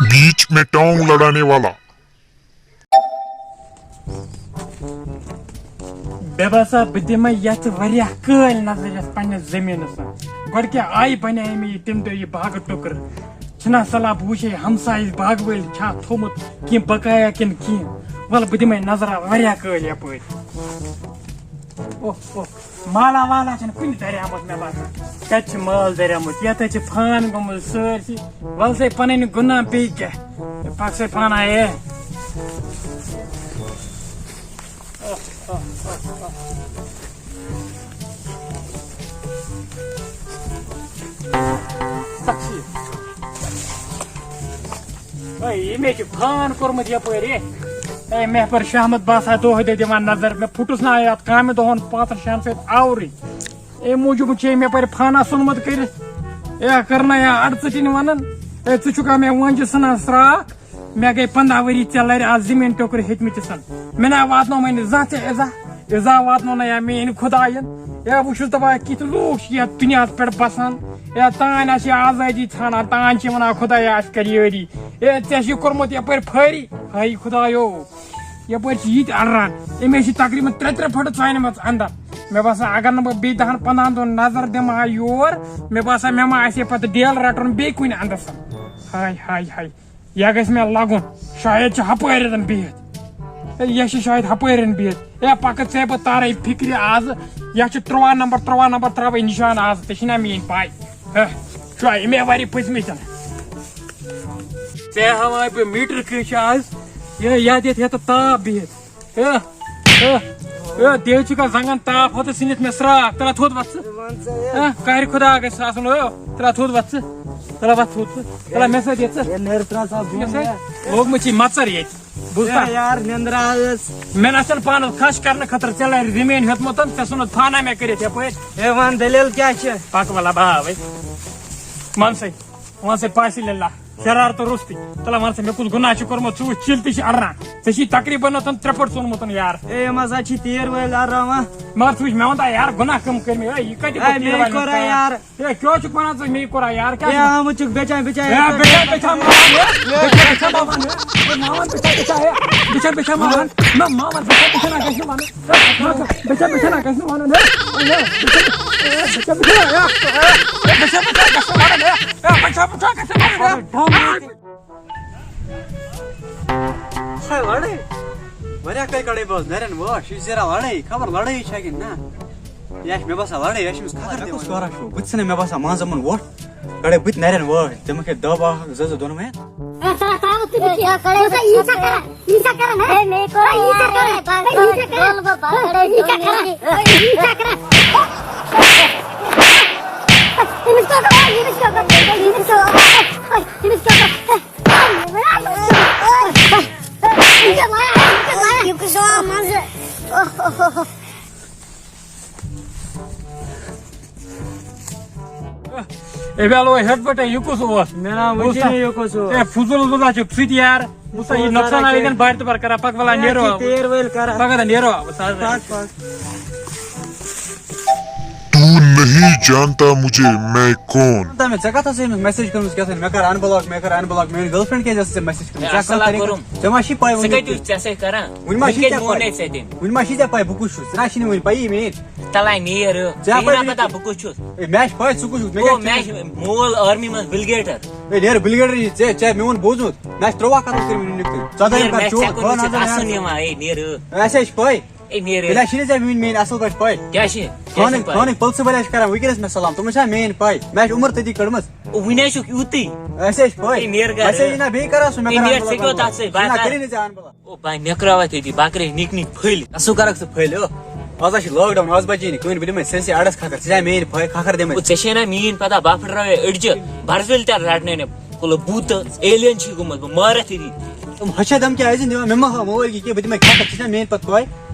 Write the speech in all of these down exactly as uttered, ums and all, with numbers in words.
बीच में टांग लड़ाने वाला। مےٚ باسان، بہٕ دِمے یَتھ واریاہ کٲلۍ نظر یَتھ پنٛنِس زٔمیٖنَس منٛز۔ گۄڈٕ کیٛاہ آیہِ بَنیٛاے مےٚ یہِ تَمہِ دۄہ یہِ باغہٕ ٹُکرٕ؟ چھِنہ صلاح بہٕ وٕچھے ہمسایہِ باغہٕ وٲلۍ چھا تھوٚمُت کینٛہہ بقایا کِنہٕ کینٛہہ۔ وَلہٕ، بہٕ دِمے نظرا واریاہ کٲلۍ یَپٲرۍ۔ اوہ، اوہ، مالا والا چھَنہٕ کُنہِ دریامُت مےٚ باسان۔ کَتہِ چھِ مال دریامُت؟ یَتھ حظ چھِ فان گوٚمُت سٲرسٕے۔ وَلہٕ سا، پَنٕنۍ گُناہ بیٚیہِ کیٛاہ؟ پَکھ سا پانہٕ اے۔ اے، ییٚمۍ حظ چھِ فان کوٚرمُت یَپٲرۍ، اے۔ اے، مےٚ پٔر شہمت باسان دۄہَے دۄہَے دِوان نظر۔ مےٚ پھُٹُس نہ یَتھ کامہِ دۄہَن پانٛژَن شٮ۪ن سۭتۍ آورٕے۔ اے موٗجوٗب چھے مےٚ پَرِ فانا ژھُنمُت کٔرِتھ۔ اے، کَرنا یا اَڑٕ ژٕٹِنۍ وَنان۔ اے، ژٕ چھُکھا مےٚ وۄنجہِ ژھٕنان سرٛاکھ؟ مےٚ گٔے پنٛداہ ؤری ژےٚ لَرِ اَتھ زٔمیٖن ٹُکرٕ ہیٚتمٕتۍ ژھٕن۔ مےٚ نہ واتنو وۄنۍ زانٛہہ ژےٚ اِزا، اِزا واتنو نہ یا میٛٲنۍ خۄدایَن۔ اے، بہٕ چھُس دَپان، کِتھ لوٗکھ چھِ یَتھ دُنیاہَس پٮ۪ٹھ بَسان۔ اے، تانۍ آسہِ یہِ آزٲدی ژھانٛڈان، تانۍ چھِ وَنان، خۄدایا، اَسہِ کَر یٲری۔ اے، ژےٚ چھِ کوٚرمُت یَپٲرۍ پھٲری۔ ہاے خۄدایو۔ یَپٲرۍ چھِ یہِ تہِ اَلران۔ أمۍ حظ چھِ تقریٖباً ترٛےٚ ترٛےٚ فُٹہٕ ژانہِ منٛز اَندَر۔ مےٚ باسان، اگر نہٕ بہٕ بیٚیہِ دَہَن پنٛدہَن دۄہَن نظر دِمہٕ ہا یور، مےٚ باسان، مےٚ ما آسہِ ہے پَتہٕ ڈیل رَٹُن بیٚیہِ کُنہِ اَندَس۔ ہاے، ہاے، ہاے۔ یا گژھِ مےٚ لَگُن۔ شاید چھِ ہَپٲرٮ۪ن بِہِتھ۔ ہے، یہِ چھِ شاید ہَپٲرٮ۪ن بِہِتھ۔ ہے، پَکہٕ ژےٚ بہٕ تارَے فِکرِ آزٕ۔ یا چھِ تُرٛواہ نمبر، تُرٛواہ نمبر ترٛاوَے نِشان آزٕ۔ ژےٚ چھِنا میٛٲنۍ پَے؟ ہے، چھُ اَمے وَرِ پھٔسۍمٕتۍ۔ ژےٚ ہاوان بہٕ میٖٹر کٔہۍ چھِ آز۔ یہِ یَتھ یَتھ ہٮ۪تھ تاپھ بِہِتھ۔ ہے، ہے، ہے، تیٚلہِ چھُکھ زنٛگن تاپھ ہوٚتَس ژھٕنِتھ مےٚ سرٛاکھ۔ تَلہ تھوٚد وَتھ ژٕ۔ ژٕ وَن ژٕ، ہے۔ ہے، کَرِ خۄدا گژھِ آسُن، ہے۔ تَلہ تھوٚد وَتھ ژٕ۔ تَلہ وَتھ تھوٚد ژٕ۔ تَلہ مےٚ سۭتۍ یہِ ژٕ۔ ہے، نیر ترٛاو سا مےٚ بۄن سۭتۍ۔ ہے۔ لوگمُت چھِ مَژَر ییٚتہِ۔ بوٗزتھا؟ ہے یار، نٮ۪نٛدرا ٲس۔ مےٚ نہ چھَنہٕ پانَس کھَش کَرنہٕ خٲطرٕ ژےٚ لَرِ زٔمیٖن ہیوٚتمُت، ژےٚ ژھُنُتھ فانا مےٚ کٔرِتھ یَپٲرۍ۔ ہے، وَن دٔلیٖل کیٛاہ چھِ؟ پَکھ وَلہ بہٕ ہاوَے۔ وَن سا۔ وَن سا پاسہِ لِلہ، شرارتہٕ روٚستُے۔ تَلہ وَن سا، مےٚ کُس گُناہ چھُ کوٚرمُت؟ ژٕ وٕچھ، چِل تہِ چھِ اَڑان۔ ژےٚ چھی تقریٖباً اوٚتَن ترٛےٚ فُٹ ژوٚنمُت یار۔ اے، یِم ہسا چھِ تیٖر وٲلۍ اَڑراوان۔ مگر ژٕ وٕچھ، مےٚ وَن تہٕ یار، گُناہ کٔم کٔرۍ مےٚ؟ اے، یہِ کَتہِ اے، گوٚو تیٖر مےٚ والٮ۪ن کوٚرا کَتھ؟ یار۔ اے، کیٛاہ چھُکھ وَنان ژٕ؟ مےٚ کوٚرا یار؟ کیٛاہ اے، چھُکھ؟ آمُت چھُکھ بیچان، بیچان اے، یَپٲرۍ۔ بیچان، بیچان ماوان، اے، بیچان، بیچان ماوان، اے، ماوان، بیچان، بیچان، اے، بیچان، بیچان ماوان۔ نہ، ماوان، بیچان، بیچان، نہ، گژھِ نہٕ وَنُن۔ بِچھا، بِچھا، نہ گژھِ نہٕ وَنُن، ہے۔ ہے، بِچھا، ہے، بِچھا، بِچھا، ہے۔ ہے، بِچھا، بِچھا، گژھِ نہٕ وَنُن، ہے۔ ہے، بِچھا، بِچھا، گژھِ نہٕ وَنُن، ہے۔ ہے، لڑٲے۔ واریاہ کَے کَڑے بہٕ آز نَرٮ۪ن واش۔ یہِ چھِ زیران لڑٲے، خبر لڑٲے چھا کِنہٕ نہ۔ یہِ آسہِ مےٚ باسان لڑٲے، یہِ آسہِ أمِس کھَکھَر مےٚ کُس دِوان۔ کارا چھُ؟ بہٕ تہِ ژھٕنَے مےٚ باسان منٛزٕ یِمَن وۄٹھ۔ کَڑے بہٕ تہِ نَرٮ۪ن وٲٹھۍ، تِم کھے دَب اَکھ زٕ زٕ دۄنوَے۔ اے، سا تھاو ژٕ بہٕ کیٛاہ؟ کَڑے بہٕ ژٕ ییٖژاہ کَران، ییٖژاہ کَران، ہے؟ ہے، مےٚ کوٚر ہے، ییٖژاہ یار، کَران، بَس، ہے، ییٖژاہ کَران، بَس، ہے، ییٖژاہ کَران، ہے، ییٖژاہ کَران۔ أمِس کیٛاہ گوٚو؟ أمِس کیٛاہ گوٚو؟ أمِس کیٛاہ گوٚو؟ أمِس کیٛاہ گوٚو؟ یہِ کُس آو منٛزٕ؟ اے بیلو، ہے ہٹ بٹے، یہِ کُس اوس؟ مےٚ ناو وٕچھِو نہٕ، یہِ کُس اوس؟ اے فضول بُزا چھُکھ ژٕ تہِ یار۔ وٕچھ سا، یہِ نۄقصان آیہِ یِنہٕ بارِ تہٕ بارِ کران۔ پَکھ وَلا، نیرو۔ تیٖر وٲلۍ کران۔ پَکھ وَلا، نیرو۔ وٕچھ سا۔ پَکھ، پَکھ۔ तू नहीं जानता मुझे, मैं कौन؟ تَمہِ ژےٚ کَتھ ٲسٕے أمِس message کٔرمٕژ کیٛاہ تام؟ مےٚ کَر unblock، مےٚ کَر unblock، میٛٲنۍ girlfriend کیٛازِ ٲسٕے ژےٚ message کٔرمٕژ؟ ہے، ژےٚ کَتھ اَصٕل ہا طریٖقہٕ؟ کوٚرُم۔ ژےٚ ما چھی پَے ژٕ وٕنہِ کَتہِ وٕچھ ژےٚ سۭتۍ کران؟ وٕنہِ ما وٕنہِ چھِ کَتہِ ژےٚ مون پَے؟ اَسہِ سۭتۍ؟ وٕنہِ ما چھی ژےٚ پَے بہٕ کُس چھُس؟ ژےٚ نَہ چھِنہٕ وٕنہِ پَیی میٛٲنۍ۔ تَلَے نیر۔ ژےٚ چھےٚ پَے نہ وٕنہِ پَتہ کہِ بہٕ کُس چھُس؟ ہے، مےٚ چھِ پَے ژٕ کُس چھُکھ۔ مےٚ او، کیٛاہ مےٚ چھِ چھِ، مول army منٛز بِلگیٹَر۔ ہے، نیر بِلگیٹَر یہِ ژےٚ، ژےٚ میون بوٗزُتھ؟ مےٚ چھِ ترٛوٚوُہ کَتھ کٔرمٕتۍ وٕنیُک تام۔ ژۄدٲہِم نیر، مےٚ کَتھ چھِ چون، ژےٚ کوٚرمُت خٲر چھِ نظر اَسُن نیران۔ یِوان، اے نیر۔ اَسہِ ہے چھِ پَے۔ اے نیر۔ تیٚلہِ ہا چھِنہٕ ژےٚ میٛٲنۍ، میٛٲنۍ اَصٕل پٲٹھۍ پَے۔ کیٛاہ چھِ؟ کیٛاہ چھِ خانٕکۍ، پَے؟ خانٕکۍ پٕلسہٕ وٲلۍ ہا چھِ کَران وٕنکیٚنَس مےٚ سلام۔ تِمَن چھَنا میٛٲنۍ پَے؟ مےٚ چھِ عمر تٔتی کٔڑمٕژ۔ وٕنہِ ہے چھُکھ یُتُے۔ اَسہِ ہے چھِ پَے۔ اے نیر گَرٕ۔ اَسہِ ہے یی نہ بیٚیہِ کَران سُہ، مےٚ اے کَران نیر، ژٕ کیٛاہ تَتھ سۭتۍ؟ نہ، بَکار؟ کٔرِو نہٕ ژےٚ اَنبہٕ۔ او بھائی، مےٚ کراوتھ ییٚتی بکرے نِک نِک پھٔلۍ۔ اَصٕل کرکھ ژٕ پھٔلۍ، او۔ آز ہا چھِ lockdown، آز بچی نہٕ کٕہٕنۍ۔ بہٕ دِمے سٲرسٕے اَڑس کھکھر۔ ژٕ چھےٚ میٛٲنۍ پھٔلۍ، کھکھر دِمے۔ او، ژےٚ چھے نا میٛٲنۍ پتہ، بہٕ پھٕٹراوے أڈجہِ۔ برزُلۍ تہِ رٹنَے نہٕ۔ کُلہٕ بوٗتہٕ، alien چھی گوٚمُت، بہٕ مارتھ ییٚتی۔ تِم ہۄچھا دم کیٛازِ دِوان؟ مےٚ ما ہا مول یہِ کینٛہہ، بہٕ دِمے کھکھر، ژےٚ چھےٚ میٛٲنۍ پتہٕ پاے۔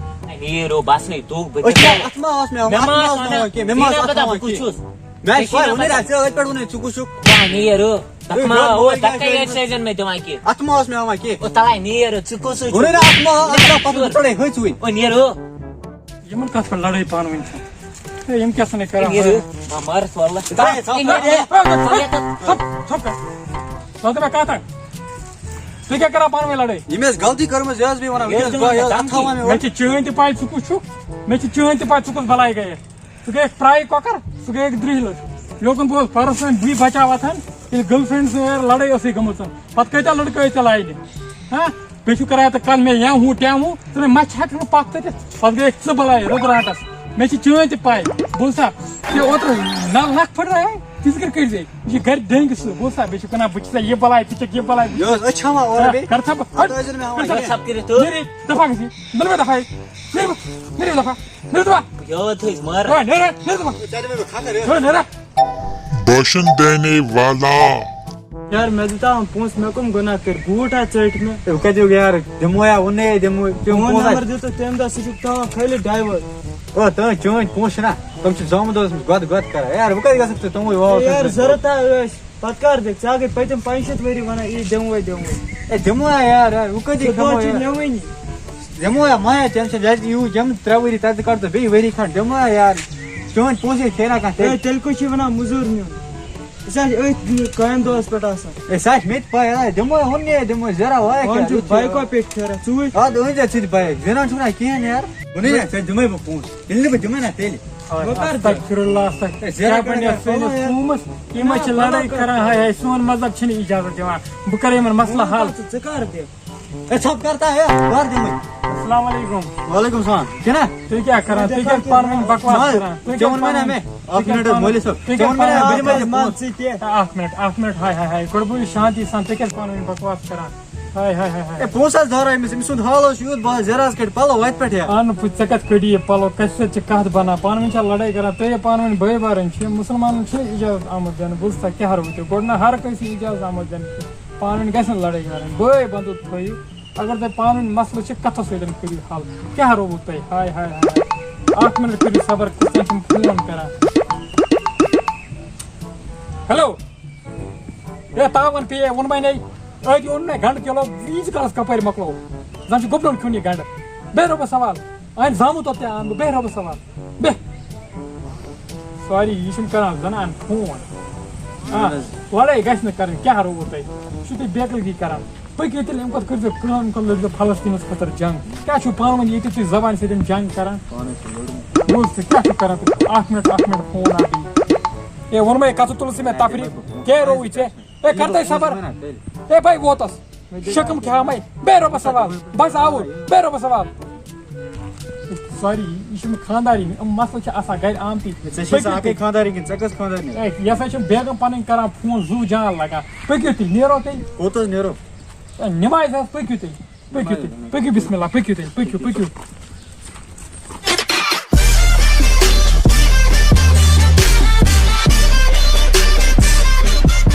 اے، نیٖر، او، بس نے، توٚگ بہٕ أچھ کیٛاہ؟ اَتھ ما ٲس مےٚ، مےٚ اَتھ ما ما ٲس ٲس مےٚ نا، وَنان کینٛہہ، مےٚ ما ژےٚ ٲس نا اَتھ پتہ وَنان بہٕ کُس کینٛہہ۔ چھُس۔ مےٚ ژےٚ چھے پَے، نا ووٚنُے پتہ۔ نا، ژےٚ ٲدۍ پٮ۪ٹھ ووٚنُے، ژٕ کُس چھُکھ؟ کیٛاہ نیرو؟ تَتھ ہے، ما، گرٛاوُن او، ووٚنُے تَتھ کیٛاہ کَتہِ چھُ؟ ایکسرسایزَن مےٚ دِوان کینٛہہ؟ اَتھ ما اوس مےٚ ہاوان کینٛہہ؟ او، تَلَے نیرو، ژٕ کُس چھُکھ؟ ووٚنُے نا، اَتھ ما، اَتھ ما پَتہٕ ژٕ ژَٹَے ۂژ وٕنۍ۔ او، نیرو۔ یِمَن کَتھ پٮ۪ٹھ لَڑٲے پانہٕ ؤنۍ چھِ؟ ہے، یِم کیٛاہ چھِنہٕ کران؟ نیرو۔ ما مارَس واللہ۔ ہے، ژَپ، ہے، نیرو۔ ہے، ژَپ، ژَپ، ژَپ۔ ژَپ، ژَپ۔ ژَپ، ژَپ۔ تُہۍ کیٛاہ کران پانہٕ ؤنۍ لڑٲے؟ ییٚمۍ آسہِ غلطی کٔرمٕژ، یہِ حظ بیٚیہِ وَنان، یہِ حظ وٕنکٮ۪س گوٚو، یہِ حظ دھمکی۔ اَتھٕ ہاوان مےٚ مےٚ اورٕ۔ چھِ چٲنۍ تہِ پَے ژٕ کُس چھُکھ، مےٚ چھِ چٲنۍ تہِ پَے ژٕ کُس بَلاے گٔیَکھ۔ ژٕ گٔیَکھ پرٛایہِ کۄکَر، ژٕ گٔیَکھ درٛہہِ لَٹہِ۔ یوکُن بہٕ اوسُس پَرُس وۄنۍ بٕے بَچاو وۄتھان، ییٚلہِ گٔرل فرٛٮ۪نٛڈ سۭتۍ لَڑٲے ٲسٕے گٔمٕژ۔ پَتہٕ کۭتیٛاہ لٔڑکہٕ ٲسۍ ژےٚ لاینہِ؟ ہا؟ بیٚیہِ چھُکھ کَران تہٕ کَل مےٚ یا ہُہ ٹٮ۪م ہُہ، ژٕ مےٚ مَچھِ ہٮ۪کہٕ نہٕ پَکھ تٔتِتھ۔ پَتہٕ گٔیَکھ ژٕ بَلاے رُدرانٛٹَس۔ مےٚ چھِ چٲنۍ تہِ پَے۔ بوٗزتھا؟ ژےٚ اوترٕ نَل نَکھ پھٕٹرایے، ژٕ کِتھ کٔنۍ ڈٔنٛگۍ سُہ؟ بوٗزتھا؟ بیٚیہِ چھُکھ وَنان بہٕ چھُسے یہِ بَلاے، ژٕ چھَکھ یہِ بَلاے۔ یہِ اوس أچھ ہاوان اورٕ بیٚیہِ۔ کَر ژھۄپہٕ۔ اَتھ ٲسۍ زِ مےٚ ہاوان۔ کَر ژھۄپہٕ۔ ژھۄپہٕ کٔرِتھ تہٕ۔ نیٖرِو، دَفعہ گٔژھِو۔ نیٖرِو، دَفعہ۔ نیٖرِو، دَفعہ۔ یاد تھٲیِو مارا۔ ہے، نیٖرِو، نیٖرِو، دَفعہ۔ ژےٚ دِمے بہٕ کھَکھَر، ہے۔ ہے، نیٖرِو۔ باشن دینے والا۔ یار، مےٚ دِتاو پونٛسہٕ، مےٚ کٕم گۄناہ کٔرۍ؟ بوٗٹھ ہا ژٔٹۍ مےٚ۔ ہے، وۄنۍ کَتہِ یوٚگ یار؟ دِمو یا ووٚنُے ہے دِمو۔ تِم چون پونٛسہٕ نمبر دیُتُتھ تَمہِ دۄہ، سُہ چھُکھ تھاوان کھٲلِتھ ڈرٛایوَر۔ او، تہٕ چٲنۍ پونٛسہٕ چھِنہ، تِم چھِ زامہٕ دۄدَس منٛز گۄدٕ گۄدٕ کَران۔ یار، وۄنۍ کَتہِ گژھکھ ژٕ تِموٕے واوَس ہے یار، منٛز؟ ضوٚرَتھ ہا ٲسۍ۔ پتہٕ کر دِکھ؟ ژےٚ ہا گٔے پٔتِم پنٛژاہ شیٚتھ ؤری ونان، یی دِموے، دِموے۔ ہے، دِمو ہا یار، یار، وۄنۍ کٔژِ ژٕ کھٮ۪مو دۄہ چھِ یار؟ نِوٕنی۔ دِمو ہا، ما ہےٚ ٹٮ۪نشن، ییٚلہِ یہِ جمع ترٛےٚ ؤری، تَتہِ کر ژٕ بیٚیہِ ؤری کھنٛڈ، دِمو ہا یار۔ چٲنۍ پونٛسہٕ ییٚلہِ کھیٚیہِ نا کانٛہہ، ہے، تیٚلہِ تیٚلہِ کُس چھُے ونان مٔزوٗر نیُن؟ أسۍ حظ چھِ أتھۍ کامہِ دۄہس پٮ۪ٹھ آسان۔ ہے، سۄ چھِ مےٚ تہِ پَے، آ، دِمو ہا، ووٚن مےٚ، دِمو زیرہ وایَکھ وَن یار، چھُکھ یہِ چھُ بایکو پٮ۪ٹھ پھیران، ژٕ وٕچھ۔ اَدٕ أنۍ زِ ژٕ تہِ بایِک، زینان چھُکھ نا کِہیٖنۍ یار۔ ووٚنُے نا، ژےٚ دِمَے بہٕ پونٛسہٕ، ییٚلہِ نہٕ بہٕ دِمَے نا تیٚلہِ۔ بہٕ کَرٕ دِمہٕ۔ استغفر اللہ، استغفر۔ ہے، زیرہ کیٛاہ کَرٕ بَنہِ کَرٕ اَتھ سٲنِس پَلو یار۔ قومَس؟ یِم حظ چھِ لڑٲے کران، ہاے ہاے، سون مذہب چھِنہٕ اجازت دِوان۔ بہٕ کَرٕ یِمَن مسلہٕ حل۔ ژٕ کَر دِکھ؟ ہے، ژھۄپ کَر تہٕ، ہے، کَر دِمَے۔ السلام علیکم۔ وعلیکم السلام۔ چھِنہ؟ تُہۍ کیٛاہ کران؟ تُہۍ کیٛاہ پانہٕ ؤنۍ بکواس نہ، کران؟ تُہۍ ژےٚ کیٛاہ ووٚن مےٚ نا پانہٕ مےٚ، ؤنۍ، اَکھ تُہۍ کیٛاہ مِنٹ حظ، پانہٕ مولوی صٲب، ؤنۍ، تُہۍ ژےٚ کیٛاہ ووٚن مےٚ نا، پانہٕ بہٕ دِمَے ژےٚ ؤنۍ؟ پونٛسہٕ۔ ژٕ تہِ۔ اَکھ مِنٹ، اَکھ مِنٹ، ہاے ہاے ہاے، گۄڈٕ بوٗزِو شانتی سان، تُہۍ کیٛاہ پانہٕ ؤنۍ بکواس کران؟ ہاے ہاے ہاے ہاے۔ ہے، پونٛسہٕ حظ دورو أمِس، أمۍ سُنٛد حال اوس یوٗت، بہٕ حظ زیرٕ حظ کٔڑۍ پَلو وَتہِ پٮ۪ٹھ یا۔ اَہَن نہٕ، ژےٚ کَتھ کٔڑی یہِ پَلو؟ کَسہِ سۭتۍ چھِ کَتھ بَنان؟ پانہٕ ؤنۍ چھا لَڑٲے کَران؟ تُہۍ ہے پانہٕ ؤنۍ بٲے بارٕنۍ چھِ، مُسلمانَن چھُنہٕ اِجازت آمُت دِنہٕ۔ بوٗز سا، کیٛاہ روٗ تُہۍ؟ گۄڈٕ نہ ہر کٲنٛسہِ اِجازت آمُت دِنہٕ۔ پانہٕ ؤنۍ گژھِ نہٕ لَڑٲے کَرٕنۍ۔ بٲے بَندُت تھٲیِو۔ اگر تۄہہِ پانہٕ ؤنۍ مسلہٕ چھِ، کَتھو سۭتۍ کٔرِو حل۔ کیٛاہ رووُ تۄہہِ؟ ہاے ہاے ہاے۔ اَکھ مِنٹ کٔرِو صبر، کُس تام چھُم فون کَران۔ ہیلو۔ ہے، تاوَن پیٚیے، ووٚنمَے نے۔ أتۍ اوٚن مےٚ گنٛڈٕ کِلو، ییٖتِس کالَس کَپٲرۍ مۄکلوو۔ زَن چھُ گُپنَن کھیوٚن یہِ گنٛڈٕ۔ بیٚہہ رۄبَس حوال۔ اَہَن زامُت اوٚت تہِ اَن بہٕ، بیٚہہ رۄبَس حوال۔ بیٚہہ۔ ساری، یہِ چھُم کَران زَنان فون۔ آ، اَہَن حظ۔ لَڑٲے گژھِ نہٕ کَرٕنۍ، کیٛاہ رووُ تۄہہِ؟ یہِ چھُو تُہۍ بے عقلی کَران۔ پٔکِو تیٚلہِ، اَمہِ پَتہٕ کٔرۍزیو کٲم، اَمہِ پَتہٕ لٔڑزیو فلسطیٖنَس خٲطرٕ جنٛگ۔ کیٛاہ چھُو پانہٕ ؤنۍ ییٚتہِ تُہۍ زبانہِ سۭتۍ جنٛگ کَران؟ پانَے چھِ لوٚڑمُت۔ بوز ژٕ، کیٛاہ چھُکھ کَران تُہۍ؟ اَکھ مِنٹ، اَکھ مِنٹ، فون اَکھ بیٚیہِ۔ ہے، ووٚنمَے، کَتھ ژٕ تُلہٕ ژٕ مےٚ تفریٖق؟ کیٛاہ رووُے ژےٚ؟ ہے، کَر تۄہہِ صبر؟ ہے، بھائی، ووتَس۔ شکم کھیٛامَے۔ بیٚہہ رۄبَس حوال۔ بَس آوُر۔ بیٚہہ رۄبَس حوال۔ ساری، یہِ چھُنہٕ خانٛداری، یِم مسلہٕ چھِ آسان گَرِ آمتی۔ ژےٚ چھِ آسان اَکٕے خانٛداری کِنہٕ ژےٚ کٔژ خانٛداری؟ ہے، یہِ ہسا چھِ بیگم پَنٕنۍ کَران فون، زُو جان لَگان۔ پٔکِو تیٚلہِ، نیرو تیٚلہِ۔ کوٚت حظ نیرو؟ ہے، نمازِ حظ، پٔکِو تیٚلہِ۔ پٔکِو تیٚلہِ۔ پٔکِو، بسم اللہ، پٔکِو تیٚلہِ، پٔکِو، پٔکِو۔